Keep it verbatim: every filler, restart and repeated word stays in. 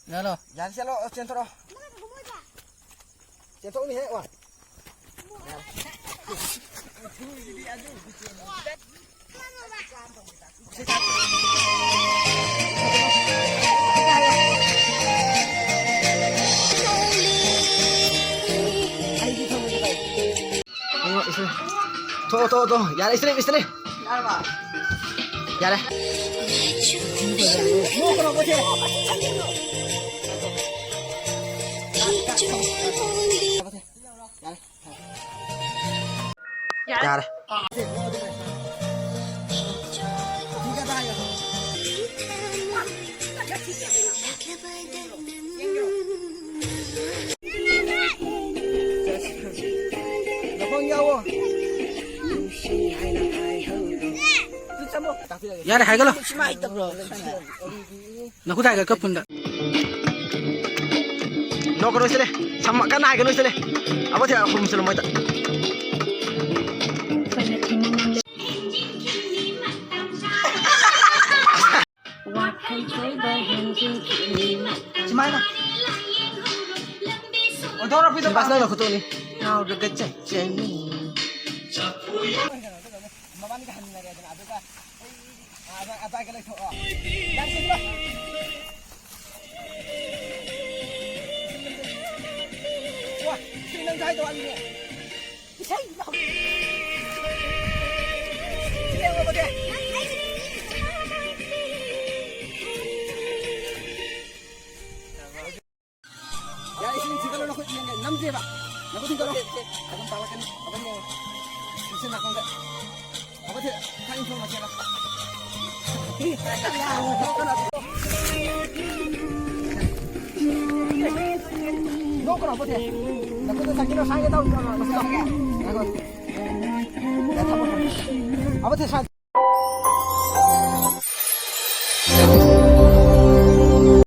ꯌꯥꯔꯦ, ꯆꯠꯂꯣ, ꯆꯦꯟꯊꯣꯔꯛꯑꯣ꯫ ꯆꯦꯟꯊꯣꯛꯅꯤ ꯍꯦ, ꯋꯥ꯫ ꯑꯣ, ꯏꯁꯇ꯭ꯔꯤ꯫ ꯊꯣꯛꯑꯣ, ꯊꯣꯛꯑꯣ, ꯊꯣꯛꯑꯣ꯫ ꯌꯥꯔꯦ, ꯏꯁꯇ꯭ꯔꯤ, ꯏꯁꯇ꯭ꯔꯤ꯫ ꯌꯥꯔꯕ? ꯌꯥꯔꯦ꯫ ꯅꯣꯛꯀꯅꯣ, ꯀꯣꯊꯤ꯫ ꯌꯥꯔꯦ꯫ ꯌꯥꯔꯦ꯫ ꯌꯥꯔꯦ꯫ ꯌꯥꯔꯦ, ꯍꯥꯏꯒꯠꯂꯣ꯫ ꯅꯈꯨꯠ ꯍꯥꯏꯒꯠꯀ ꯐꯨꯟꯗ꯫ ꯅꯣꯛꯀꯅꯨ ꯁꯤꯂꯦ꯫ ꯁꯝ ꯀꯟꯅ ꯍꯥꯏꯒꯅꯨ ꯁꯤꯂꯦ꯫ ꯑꯕꯣ ꯊꯦ, ꯍꯨꯝꯁꯤꯜꯂꯨ ꯃꯣꯏꯗ꯫ ꯁꯨꯃꯥꯏꯅ꯫ ꯑꯣꯟꯊꯣꯔꯛꯄꯤꯗꯣ ꯕꯥꯁꯅ ꯂꯧꯈꯠꯇꯣꯛꯅꯤ꯫ ꯉꯥꯎꯔꯒ ꯆꯠꯆꯅꯤ꯫ ꯃꯕꯥꯅꯤꯒ ꯍꯟꯃꯤꯟꯅꯔꯦꯗꯅ, ꯑꯗꯨꯒ ꯑꯩ, ꯑꯗꯥ-, ꯑꯗꯥꯏꯒ ꯂꯩꯊꯣꯛꯑꯣ꯫ ꯌꯥꯔꯦ, ꯁꯤꯗ꯫ ꯋꯥ, ꯁꯤ ꯅꯪ ꯁ꯭ꯋꯥꯏꯗ ꯋꯥꯠꯂꯤꯅꯦ꯫ ꯏꯁꯩ ꯂꯥꯎ-, ꯁꯤ ꯌꯦꯡꯉꯣ, ꯃꯗꯤ꯫ ꯌꯥꯔꯦ, ꯏꯁꯤꯡ ꯊꯤꯡꯒꯠꯂꯣ, ꯅꯈꯨꯠ ꯌꯦꯡꯒꯦ, ꯅꯝꯗꯦꯕ꯫ ꯅꯈꯨꯠ ꯊꯤꯡꯒꯠꯂꯣ꯫ ꯑꯗꯨꯝ ꯇꯥꯛꯂꯛꯀꯅꯤ꯫ ꯑꯗꯨꯝ ꯌꯦꯡꯉꯣ꯫ ꯏꯁꯤꯡ ꯅꯥꯀꯣꯡꯗ꯫ ꯑꯕꯣ ꯊꯤ-, ꯈꯔ ꯏꯟꯊꯣꯛꯑꯣ, ꯃꯁꯦ꯫ ꯅꯣꯛꯀꯅꯣ, ꯑꯕꯣ ꯊꯤ꯫ ꯅꯈꯨꯠꯇ ꯁꯥꯏꯀꯜꯗꯣ ꯁꯥꯏꯒꯦ ꯇꯧꯔꯤꯕ꯭ꯔꯣ? ꯃꯁꯤ ꯂꯥꯛꯑꯣ꯫ ꯉꯥꯏꯈꯣ꯫ ꯑꯕꯣ ꯊꯤ, ꯁꯥꯏ-,